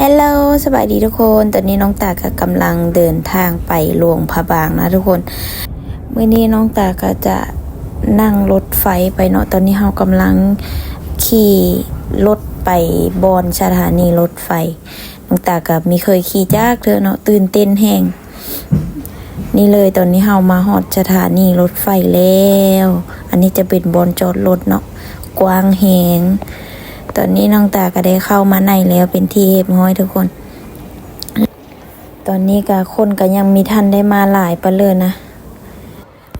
Hello ສະບາຍດີທຸກຄົນ, ຕອນນີ້ນ້ອງຕາກໍກຳລັງເດີນທາງໄປຫຼວງພະບາງນະທຸກຄົນ. ມື້ນີ້ນ້ອງຕາກໍຈະນັ່ງລົດໄຟໄປເນາະ. ຕອນນີ້ເຮົາກຳລັງຂີ່ລົດໄປບ່ອນສະຖານີລົດໄຟ. ນ້ອງຕາກໍມີເຄີຍຂີ່ຈັກເທື່ອເນາະ, ຕື່ນເຕັ້ນແຮງ. ນີ້ເລີຍ, ຕອນນີ້ເຮົາມາຮອດສະຖານີລົດໄຟແລ້ວ. ອັນນີ້ຈະເປັນບ່ອນຈອດລົດເນາະ, ກວ້າງແຮງ. ຕອນນີ້ນ້ອງຕາກໍໄດ້ເຂົ້າມາໃນແລ້ວເປັນທີ່ຮຽບຮ້ອຍທຸກຄົນ. ຕອນນີ້ກໍຄົນກໍຍັງມີທັນໄດ້ມາຫຼາຍປານເລີນນະ.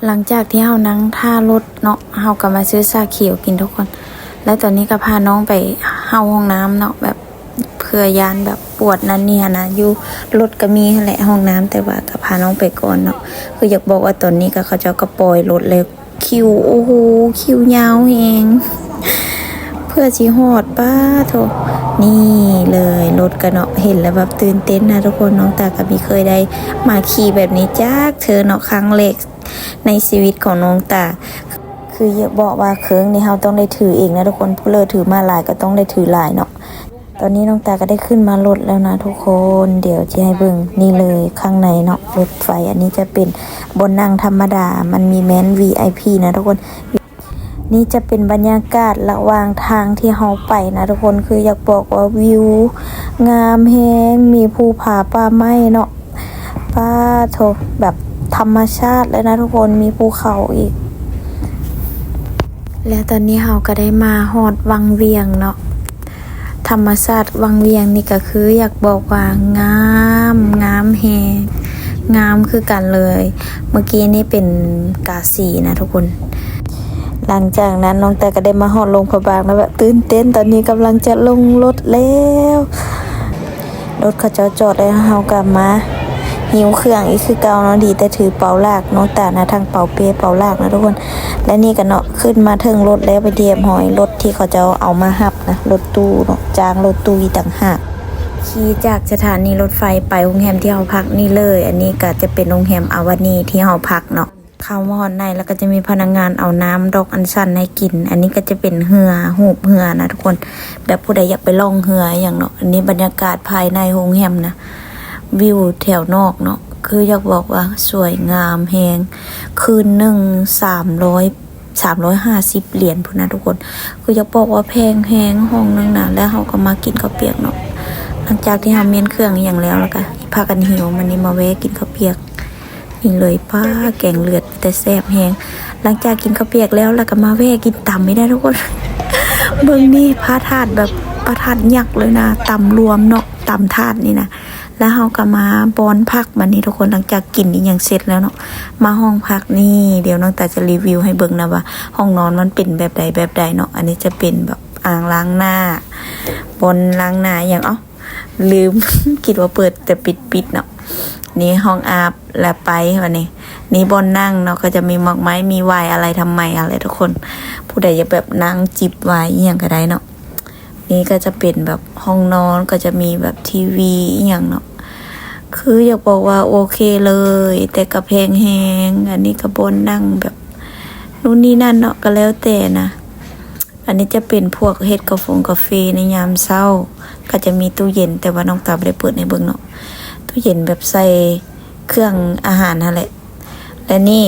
ຫຼັງຈາກທີ່ເຮົານັ່ງຖ້າລົດເນາະ, ເຮົາກໍມາຊື້ຊາຂຽວກິນທຸກຄົນ. ແລ້ວຕອນນີ້ກໍພານ້ອງໄປເຂົ້າຫ້ອງນ້ຳເນາະ, ແບບເພື່ອຢ້ານແບບປວດນັ້ນນີ້ຫັ້ນນະ. ຢູ່ລົດກໍມີຫັ້ນແຫຼະຫ້ອງນ້ຳ, ແຕ່ວ່າກໍພານ້ອງໄປກ່ອນເນາະ. ຄືຢາກບອກວ່າຕອນນີ້ກໍເຂົາເຈົ້າກໍປ່ອຍລົດແລ້ວ. ຄິວ, ໂອ້ໂຫ, ຄິວຍາວແຮງ ເພື່ອຊິຮອດ. ປ້າໂທ້, ນີ້ເລີຍ, ລົດກໍເນາະ, ເຫັນແລ້ວແບບຕື່ນເຕັ້ນນະທຸກຄົນ. ນ້ອງຕາກໍມີເຄີຍໄດ້ມາຂີ່ແບບນີ້ຈັກເທື່ອເນາະ, ຄັ້ງແລກໃນຊີວິດຂອງນ້ອງຕາ. ຄືຢາກບອກວ່າເຄື່ອງນີ້ເຮົາຕ້ອງໄດ້ຖືເອງນະທຸກຄົນ, ຜູ້ເລີຖືມາຫຼາຍກໍຕ້ອງໄດ້ຖືຫຼາຍເນາະ. ຕອນນີ້ນ້ອງຕາກໍໄດ້ຂຶ້ນມາລົດແລ້ວນະທຸກຄົນ, ດຽວຈະໃຫ້ເບິ່ງ. ນີ້ເລີຍ, ຂ້າງໃນເນາະ, ລົດໄຟ. ອັນນີ້ຈະເປັນບ່ອນນັ່ງທຳມະດາ, ມັນມີແມ່ນ ວີໄອພີ ນະທຸກຄົນ. ນີ້ຈະເປັນບັນຍາກາດລະຫວ່າງທາງທີ່ເຮົາໄປນະທຸກຄົນ. ຄືຢາກບອກວ່າວິວງາມແຮງ, ມີພູຜາປ່າໄມ້ເນາະ. ປ້າໂທ້, ແບບທຳມະຊາດເລີຍນະທຸກຄົນ, ມີພູເຂົາອີກ. ແລ້ວຕອນນີ້ເຮົາກໍໄດ້ມາຮອດວັງວຽງເນາະ. ທຳມະຊາດວັງວຽງນີ້ກໍຄືຢາກບອກວ່າງາມ, ງາມແຮງ, ງາມຄືກັນເລີຍ. ເມື່ອກີ້ນີ້ເປັນກາສີນະທຸກຄົນ. ຫຼັງຈາກນັ້ນນ້ອງແຕກໍໄດ້ມາຮອດຫຼວງພະບາງແລ້ວ, ແບບຕື່ນເຕັ້ນ. ຕອນນີ້ກຳລັງຈະລົງລົດແລ້ວ. ລົດເຂົາເຈົ້າຈອດແລ້ວ, ເຮົາກໍມາຫິ້ວເຄື່ອງອີກຄືເກົ່າເນາະ. ດີແຕ່ຖືເປົາຫຼາກເນາະ, ຕານະທັງເປົາເປ້ເປົາຫຼາກນະທຸກຄົນ. ແລະນີ້ກໍເນາະ, ຂຶ້ນມາເທິງລົດແລ້ວເປັນທີ່ຮຽບຮ້ອຍ. ລົດທີ່ເຂົາເຈົ້າເອົາມາຮັບນະ, ລົດຕູ້ເນາະ, ຈ້າງລົດຕູ້ອີກຕ່າງຫາກ. ຂີ່ຈາກສະຖານີລົດໄຟໄປໂຮງແຮມທີ່ເຮົາພັກນີ້ເລີຍ. ອັນນີ້ກໍຈະເປັນໂຮງແຮມອາວານີທີ່ເຮົາພັກເນາະ. ເຂົ້າມາຮອດໃນແລ້ວກໍຈະມີພະນັກງານເອົານ້ຳດອກອັນຊັນໃຫ້ກິນ. ອັນນີ້ກໍຈະເປັນເຮືອ, ຮູບເຮືອນະທຸກຄົນ, ແບບຜູ້ໃດຢາກໄປລ່ອງເຮືອອີ່ຫຍັງເນາະ. ອັນນີ້ບັນຍາກາດພາຍໃນໂຮງແຮມນະ, ວິວແຖວນອກເນາະ, ຄືຢາກບອກວ່າສວຍງາມແຮງ. ຄືນໜຶ່ງສາມຮ້ອຍ ສາມຮ້ອຍຫ້າສິບຫຼຽນພຸ້ນນະທຸກຄົນ. ຄືຢາກບອກວ່າແພງແຮງຫ້ອງໜຶ່ງນະ. ແລ້ວເຮົາກໍມາກິນເຂົ້າປຽກເນາະ, ຫຼັງຈາກທີ່ເຮົາມ້ຽນເຄື່ອງອີ່ຫຍັງແລ້ວ, ແລ້ວກໍພາກັນຫິວ. ມື້ນີ້ມາແວ່ກິນເຂົ້າປຽກ. ນີ້ເລີຍ, ປ້າ, ແກງເລືອດເປັນຕາແຊບແຮງ. ຫຼັງຈາກກິນເຂົ້າປຽກແລ້ວ, ແລ້ວກໍມາແວ່ກິນຕຳອີກໄດ້ທຸກຄົນ. ເບິ່ງນີ້, ພະທາດແບບພະທາດຍັກເລີຍນະ, ຕຳລວມເນາະ, ຕຳທາດນີ້ນະ. ແລ້ວເຮົາກໍມາບ່ອນພັກບັດນີ້ທຸກຄົນ. ຫຼັງຈາກກິນອີ່ຫຍັງເສັດແລ້ວເນາະ, ມາຫ້ອງພັກນີ້. ດຽວນ້ອງຕາຈະຣີວິວໃຫ້ເບິ່ງນະວ່າຫ້ອງນອນມັນເປັນແບບໃດແບບໃດເນາະ. ອັນນີ້ຈະເປັນແບບອ່າງລ້າງໜ້າ, ບ່ອນລ້າງໜ້າອີ່ຫຍັງ, ເອົ້າ ລືມ, ຄິດວ່າເປີດແຕ່ປິດໆເນາະ. ນີ້ຫ້ອງອາບ, ແລ້ວໄປບັດນີ້. ນີ້ບ່ອນນັ່ງເນາະ, ກໍຈະມີໝາກໄມ້, ມີໄວອາໄລທຳໄມຫັ້ນແຫຼະທຸກຄົນ. ຜູ້ໃດຢາກແບບນັ່ງຈິບໄວອີ່ຫຍັງກໍໄດ້ເນາະ. ນີ້ກໍຈະເປັນແບບຫ້ອງນອນ, ກໍຈະມີແບບທີວີອີ່ຫຍັງເນາະ. ຄືຢາກບອກວ່າໂອເຄເລີຍ, ແຕ່ກໍແພງແຮງ. ອັນນີ້ກໍບ່ອນນັ່ງແບບນູ່ນນີ້ນັ້ນເນາະ, ກໍແລ້ວແຕ່ນະ. ອັນນີ້ຈະເປັນພວກເຮັດກາຟົງກາເຟໃນຍາມເຊົ້າ, ກໍຈະມີຕູ້ເຢັນ, ແຕ່ວ່ານ້ອງຕາບໍ່ໄດ້ເປີດໃຫ້ເບິ່ງເນາະ. ຕູ້ເຢັນແບບໃສ່ເຄື່ອງອາຫານຫັ້ນແຫຼະ. ແລະນີ້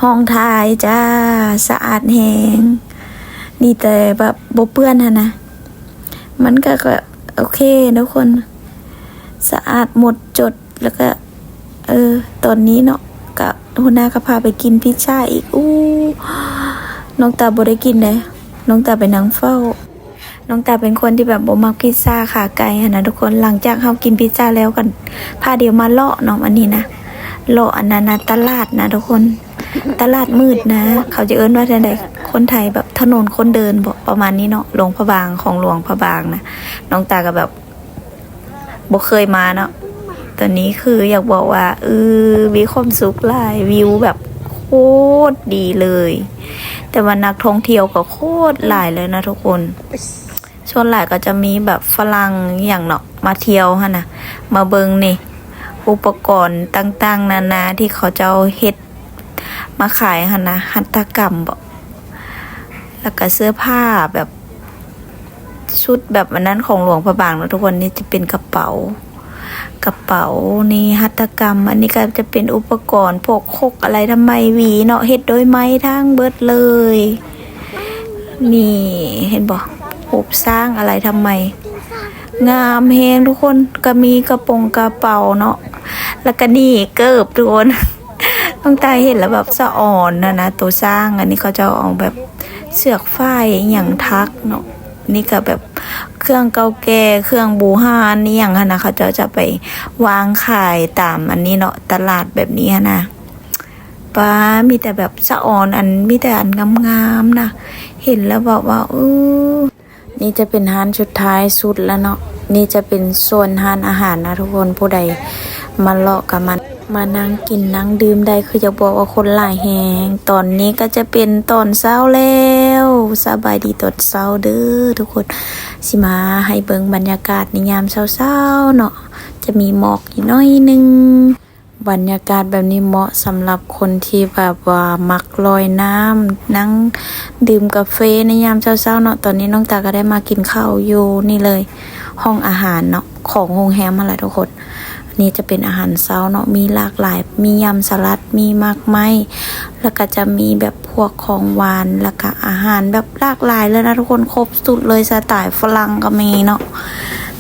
ຫ້ອງຖ່າຍຈ້າ, ສະອາດແຮງ. ດີແຕ່ແບບບໍ່ເປື້ອນຫັ້ນນະ, ມັນກໍ ກໍໂອເຄທຸກຄົນ, ສະອາດໝົດຈົດ. ແລ້ວກໍ ເອີ ຕອນນີ້ເນາະ, ກໍຫົວໜ້າກໍພາໄປກິນພິຊຊາອີກ. ອູ້ ນ້ອງຕາບໍ່ໄດ້ກິນເດ້, ນ້ອງຕາໄປນັ່ງເຝົ້າ. ນ້ອງຕາເປັນຄົນທີ່ແບບບໍ່ມັກພິຊຊາຂາໄກ່ຫັ້ນນະທຸກຄົນ. ຫຼັງຈາກເຮົາກິນພິຊຊາແລ້ວ ກໍພາດຽວມາເລາະເນາະ, ອັນນີ້ນະ, ເລາະອັນນັ້ນນະ, ຕະຫຼາດນະທຸກຄົນ, ຕະຫຼາດມືດນະ, ເຂົາຈະເອີ້ນວ່າຈັ່ງໃດ? ຄົນໄທແບບຖະໜົນຄົນເດີນບໍ ປະມານນີ້ເນາະ, ຫຼວງພະບາງ, ຂອງຫຼວງພະບາງນະ. ນ້ອງຕາກໍແບບ ບໍ່ເຄີຍມາເນາະ. ຕອນນີ້ຄືຢາກບອກວ່າ ເອີ ມີຄວາມສຸກຫຼາຍ, ວິວແບບໂຄດດີເລີຍ, ແຕ່ວ່ານັກທ່ອງທ່ຽວກໍໂຄດຫຼາຍເລີຍນະທຸກຄົນ. ສ່ວນຫຼາຍກໍຈະມີແບບຝຣັ່ງອີ່ຫຍັງເນາະ ມາທ່ຽວຫັ້ນນະ, ມາເບິ່ງນີ້ ອຸປະກອນຕ່າງໆນານາທີ່ເຂົາເຈົ້າເຮັດມາຂາຍຫັ້ນນະ, ຫັດຖະກຳບໍ ແລ້ວກໍເສື້ອຜ້າແບບ ຊຸດແບບອັນນັ້ນຂອງຫຼວງພະບາງເນາະທຸກຄົນ. ນີ້ຈະເປັນກະເປົາ ກະເປົາ ນີ້ຫັດຖະກຳ. ອັນນີ້ກໍຈະເປັນອຸປະກອນພວກຄົກອະໄລທຳໄມ ຫວີເນາະ ເຮັດໂດຍໄມ້ທັງເບິດເລີຍ. ນີ້ເຫັນບໍ່? ຮູບຊ້າງອະໄລທຳໄມ ງາມແຮງທຸກຄົນ. ກໍມີກະປົງກະເປົາເນາະ ແລ້ວກໍນີ້ເກີບທຸກຄົນ. ນ້ອງຕາເຫັນແລ້ວແບບສະອອນນະນະ ໂຕຊ້າງ. ອັນນີ້ເຂົາເຈົ້າເອົາແບບເຊືອກຝ້າຍອີ່ຫຍັງຖັກເນາະ. ນີ້ກໍແບບເຄື່ອງເກົ່າແກ່ ເຄື່ອງບູຮານອີ່ຫຍັງຫັ້ນນະ ເຂົາເຈົ້າຈະໄປວາງຂາຍຕາມອັນນີ້ເນາະ ຕະຫຼາດແບບນີ້ຫັ້ນນະ. ປ້າ ມີແຕ່ແບບສະອອນ ອັນ ມີແຕ່ອັນງາມໆນະ ເຫັນແລ້ວແບບວ່າ ເອີ ນີ້ຈະເປັນຮ້ານສຸດທ້າຍສຸດແລ້ວເນາະ. ນີ້ຈະເປັນໂຊນຮ້ານອາຫານນະທຸກຄົນ. ຜູ້ໃດມາເລາະກໍມາ ມານັ່ງກິນນັ່ງດື່ມໄດ້ ຄືຢາກບອກວ່າຄົນຫຼາຍແຮງ. ຕອນນີ້ກໍຈະເປັນຕອນເຊົ້າແລ້ວ. ສະບາຍດີຕອນເຊົ້າເດີທຸກຄົນ. ຊິມາໃຫ້ເບິ່ງບັນຍາກາດໃນຍາມເຊົ້າໆເນາະ ຈະມີໝອກຢູ່ໜ້ອຍໜຶ່ງ. ບັນຍາກາດແບບນີ້ເໝາະສຳລັບຄົນທີ່ແບບວ່າມັກລອຍນ້ຳ ນັ່ງດື່ມກາເຟໃນຍາມເຊົ້າໆເນາະ. ຕອນນີ້ນ້ອງຕາກໍໄດ້ມາກິນເຂົ້າຢູ່ນີ້ເລີຍ ຫ້ອງອາຫານເນາະ ຂອງໂຮງແຮມຫັ້ນແຫຼະທຸກຄົນ. ນີ້ຈະເປັນອາຫານເຊົ້າເນາະ ມີຫຼາກຫຼາຍ ມີຍຳສະຫຼັດ ມີໝາກໄມ້ ແລ້ວກໍຈະມີແບບພວກຂອງຫວານ ແລ້ວກໍອາຫານແບບຫຼາກຫຼາຍເລີຍນະທຸກຄົນ. ຄົບສຸດເລີຍ ສະໄຕຝຣັ່ງກໍມີເນາະ.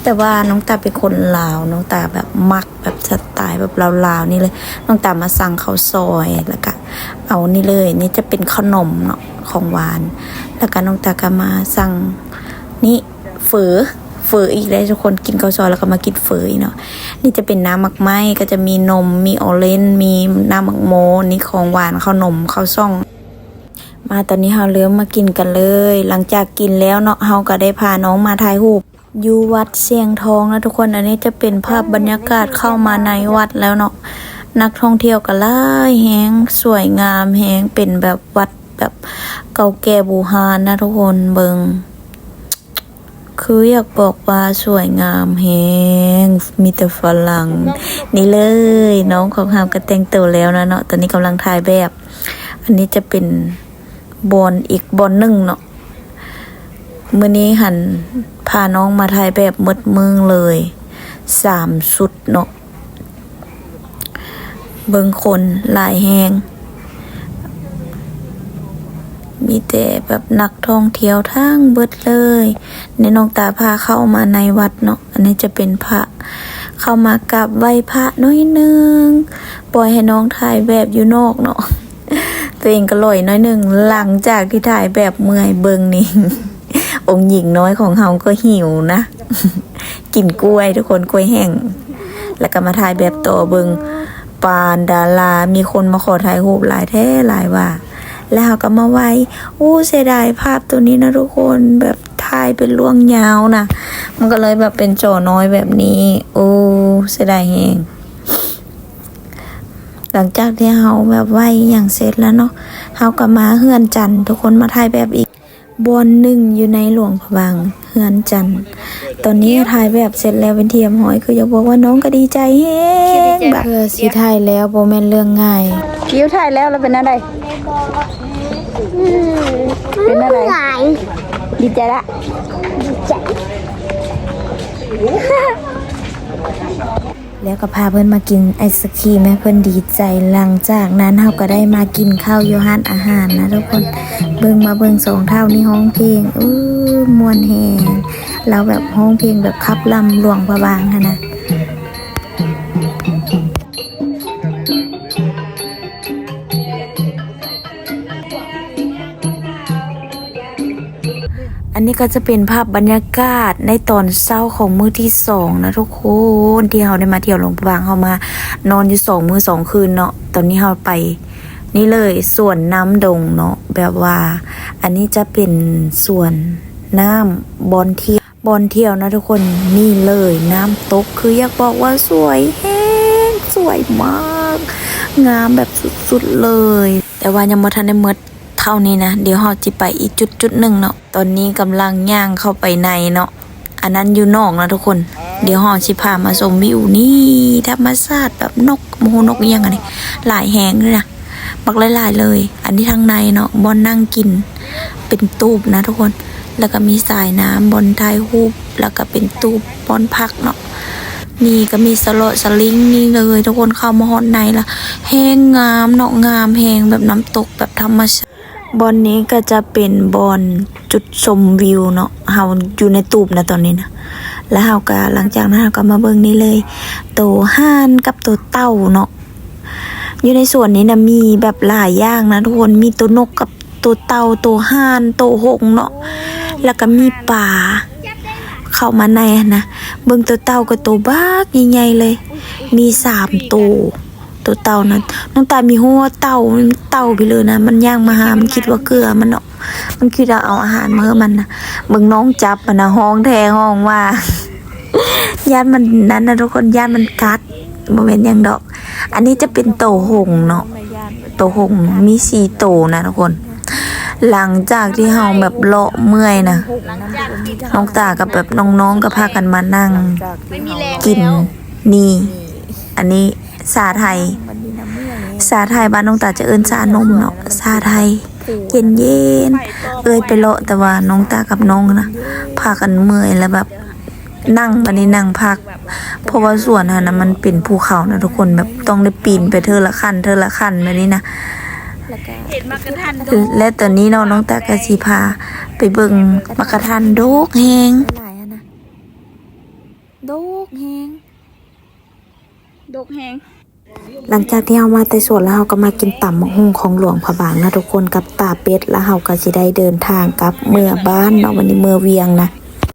ແຕ່ວ່ານ້ອງຕາເປັນຄົນລາວ ນ້ອງຕາແບບມັກ ແບບສະໄຕແບບລາວໆນີ້ເລີຍ. ນ້ອງຕາມາສັ່ງເຂົ້າຊອຍ ແລ້ວກະເອົານີ້ເລີຍ. ນີ້ຈະເປັນຂະໜົມເນາະ ຂອງຫວານ. ແລ້ວກະນ້ອງຕາກະມາສັ່ງນີ້ ເຝີ ເຝີອີກແລ້ວທຸກຄົນ. ກິນເຂົ້າຊອຍແລ້ວກະມາກິນເຝີອີກເນາະ. ນີ້ຈະເປັນນ້ຳໝາກໄມ້ ກໍຈະມີນົມ ມີໂອເລນ ມີນ້ຳໝາກໂມ. ນີ້ຂອງຫວານ ເຂົ້າໜົມ ເຂົ້າຊ່ອງ. ມາ ຕອນນີ້ເຮົາເລີ່ມມາກິນກັນເລີຍ. ຫຼັງຈາກກິນແລ້ວເນາະ ເຮົາກໍໄດ້ພານ້ອງມາຖ່າຍຮູບ ຢູ່ວັດຊຽງທອງນະທຸກຄົນ. ອັນນີ້ຈະເປັນພາບບັນຍາກາດເຂົ້າມາໃນວັດແລ້ວເນາະ. ນັກທ່ອງທ່ຽວກໍຫຼາຍແຮງ ສວຍງາມແຮງ ເປັນແບບວັດແບບເກົ່າແກ່ບູຮານນະທຸກຄົນ. ເບິ່ງ ຄືຢາກບອກວ່າສວຍງາມແຮງ ມີແຕ່ຝຣັ່ງ. ນີ້ເລີຍ ນ້ອງຂອງເຮົາກໍແຕ່ງໂຕແລ້ວນະເນາະ. ຕອນນີ້ກຳລັງຖ່າຍແບບ. ອັນນີ້ຈະເປັນບ່ອນອີກບ່ອນໜຶ່ງເນາະ. ມື້ນີ້ຫັ້ນພານ້ອງມາຖ່າຍແບບໝົດມື້ເລີຍ ສາມຊຸດເນາະ. ເບິ່ງຄົນຫຼາຍແຮງ ມີແຕ່ແບບນັກທ່ອງທ່ຽວທັງເບິດເລີຍ. ນີ້ນ້ອງຕາພາເຂົ້າມາໃນວັດເນາະ. ອັນນີ້ຈະເປັນພະ ເຂົ້າມາກາບໄຫວ້ພະໜ້ອຍໜຶ່ງ ປ່ອຍໃຫ້ນ້ອງຖ່າຍແບບຢູ່ນອກເນາະ. ຕົວເອງກໍຫຼອຍໜ້ອຍໜຶ່ງ. ຫຼັງຈາກທີ່ຖ່າຍແບບເມື່ອຍ ເບິ່ງນີ້ ອົງຍິງນ້ອຍຂອງເຮົາກໍຫິວນະ ກິນກ້ວຍທຸກຄົນ ກ້ວຍແຫ້ງ ແລ້ວກໍມາຖ່າຍແບບຕໍ່. ເບິ່ງ ປານດາລາ ມີຄົນມາຂໍຖ່າຍຮູບຫຼາຍແທ້ຫຼາຍວ່າ. ແລ້ວເຮົາກໍມາໄຫວ້. ໂອ້ ເສຍດາຍພາບໂຕນີ້ນະທຸກຄົນ ແບບຖ່າຍເປັນລວງຍາວນະ ມັນກໍເລີຍແບບເປັນຈໍນ້ອຍແບບນີ້. ໂອ້ ເສຍດາຍແຮງ. ຫຼັງຈາກທີ່ເຮົາແບບໄຫວ້ຫຍັງເສັດແລ້ວເນາະ ເຮົາກໍມາເຮືອນຈັນ ທຸກຄົນ ມາຖ່າຍແບບອີກບ່ອນໜຶ່ງຢູ່ໃນຫຼວງພະບາງ ເຮືອນຈັນ. ຕອນນີ້ຖ່າຍແບບເສັດແລ້ວເປັນທີ່ຮຽບຮ້ອຍ ຄືຢາກບອກວ່ານ້ອງກໍດີໃຈແຮງ ແບບເພື່ອຊິຖ່າຍແລ້ວບໍ່ແມ່ນເລື່ອງງ່າຍ. ກິວ ຖ່າຍແລ້ວ ແລ້ວເປັນແນວໃດ? ເປັນແນວໃດ? ຫຼາຍ ດີໃຈລະ ດີໃຈ. ແລ້ວກໍພາເພິ່ນມາກິນໄອສະຄຣີມໃຫ້ເພິ່ນດີໃຈ. ຫຼັງຈາກນັ້ນເຮົາກໍໄດ້ມາກິນເຂົ້າຢູ່ຮ້ານອາຫານນະທຸກຄົນ. ເບິ່ງ ມາເບິ່ງສອງເຖົ້ານີ້ຮ້ອງເພງ ເອີ ມ່ວນແຮງ. ລາວແບບຮ້ອງເພງແບບຂັບລຳຫຼວງພະບາງຫັ້ນນະ. ອັນນີ້ກໍຈະເປັນພາບບັນຍາກາດໃນຕອນເຊົ້າຂອງມື້ທີສອງນະທຸກຄົນ ທີ່ເຮົາໄດ້ມາທ່ຽວຫຼວງພະບາງ. ເຮົາມານອນຢູ່ສອງມື້ສອງຄືນເນາະ. ຕອນນີ້ເຮົາໄປນີ້ເລີຍ ສວນນ້ຳດົງເນາະ ແບບວ່າ ອັນນີ້ຈະເປັນສວນນ້ຳ ບ່ອນທ່ຽວ ບ່ອນທ່ຽວນະທຸກຄົນ. ນີ້ເລີຍ ນ້ຳຕົກ ຄືຢາກບອກວ່າສວຍແຮງ ສວຍມາກ ງາມແບບສຸດໆເລີຍ. ແຕ່ວ່າຍັງບໍ່ທັນໄດ້ໝົດເທົ່ານີ້ນະ ດຽວເຮົາຊິໄປອີກຈຸດໆໜຶ່ງເນາະ. ຕອນນີ້ກຳລັງຍ່າງເຂົ້າໄປໃນເນາະ ອັນນັ້ນຢູ່ນອກນະທຸກຄົນ. ດຽວເຮົາຊິພາມາຊົມວິວນີ້ ທຳມະຊາດແບບນົກ ບໍ່ຮູ້ນົກອີ່ຫຍັງອັນນີ້ ຫຼາຍແຮງເລີຍນະ ບັກຫຼາຍໆເລີຍ. ອັນນີ້ທາງໃນເນາະ ບ່ອນນັ່ງກິນເປັນຕູບນະທຸກຄົນ. ແ ແລ້ວກໍມີສາຍນ້ຳບ່ອນຖ່າຍຮູບ ແລ້ວກໍເປັນຕູບບ່ອນພັກເນາະ. ນີ້ກໍມີສະເລາະສະລິງນີ້ເລີຍ ທຸກຄົນ. ເຂົ້າມາຮອດໃນລະ ແຮງງາມເນາະ ງາມແຮງ ແບບນ້ຳຕົກແບບທຳມະຊາດ. ບ່ອນນີ້ກໍຈະເປັນບ່ອນຈຸດຊົມວິວເນາະ. ເຮົາຢູ່ໃນຕູບນະຕອນນີ້ນະ ແລ້ວເຮົາກໍ ຫຼັງຈາກນັ້ນເຮົາກໍມາເບິ່ງນີ້ເລີຍ ໂຕຫ່ານກັບໂຕເຕົ່າເນາະ. ຢູ່ໃນສວນນີ້ນະ ມີແບບຫຼາຍຢ່າງນະທຸກຄົນ ມີໂຕນົກກັບໂຕເຕົ່າ ໂຕຫ່ານ ໂຕຫົງເນາະ. ແລ້ວກໍມີປາ ເຂົ້າມາໃນຫັ້ນນະ ເບິ່ງໂຕເຕົ່າກໍໂຕບັກໃຫຍ່ໆເລີຍ ມີສາມໂຕ. ໂຕເຕົ່ານັ້ນ ນ້ອງຕາມີຫົວເຕົ່າ ເຕົ່າໄປເລີຍນະ ມັນຍ່າງມາຫາ ມັນຄິດວ່າເກືອມັນເນາະ ມັນຄິດວ່າເອົາອາຫານມາໃຫ້ມັນນະ. ເບິ່ງນ້ອງຈັບມັນນະ ຮ້ອງແທ້ຮ້ອງວ່າ ຢ້ານມັນນັ້ນນະທຸກຄົນ ຢ້ານມັນກັດ ບໍ່ແມ່ນຫຍັງດອກ. ອັນນີ້ຈະເປັນໂຕຫົງເນາະ ໂຕຫົງມີສີ່ໂຕນະທຸກຄົນ. ຫຼັງຈາກທີ່ເຮົາແບບເລາະເມື່ອຍນະ ນ້ອງຕາກັບແບບນ້ອງໆກໍພາກັນມານັ່ງກິນນີ້ ອັນນີ້ຊາໄທ ຊາໄທບ້ານນ້ອງຕາຈະເອີ້ນຊານົມເນາະ ຊາໄທເຢັນໆ. ເອື້ອຍໄປເລາະ ແຕ່ວ່ານ້ອງຕາກັບນ້ອງນະ ພາກັນເມື່ອຍແລ້ວແບບ ນັ່ງ ບັດນີ້ນັ່ງພັກ ເພາະວ່າສວນຫັ້ນນະ ມັນເປັນພູເຂົານະທຸກຄົນ ແບບຕ້ອງໄດ້ປີນໄປເທື່ອລະຂັ້ນ ເທື່ອລະຂັ້ນແບບນີ້ນະ. ແລະຕອນນີ້ເນາະ ນ້ອງຕາກໍຊິພາໄປເບິ່ງໝາກກະທັນ ດົກແຮງ ດົກແຮງ ດົກແຮງ. ຫຼັງຈາກທີ່ເຮົາມາແຕ່ສວນແລ້ວ ເຮົາກໍມາກິນຕຳບັກຫຸ່ງຂອງຫຼວງພະບາງນະທຸກຄົນ ກັບຕາເປັດ ແລ້ວເຮົາກໍຊິໄດ້ເດີນທາງກັບເມືອບ້ານເນາະ ວັນນີ້ເມືອວຽງນະ.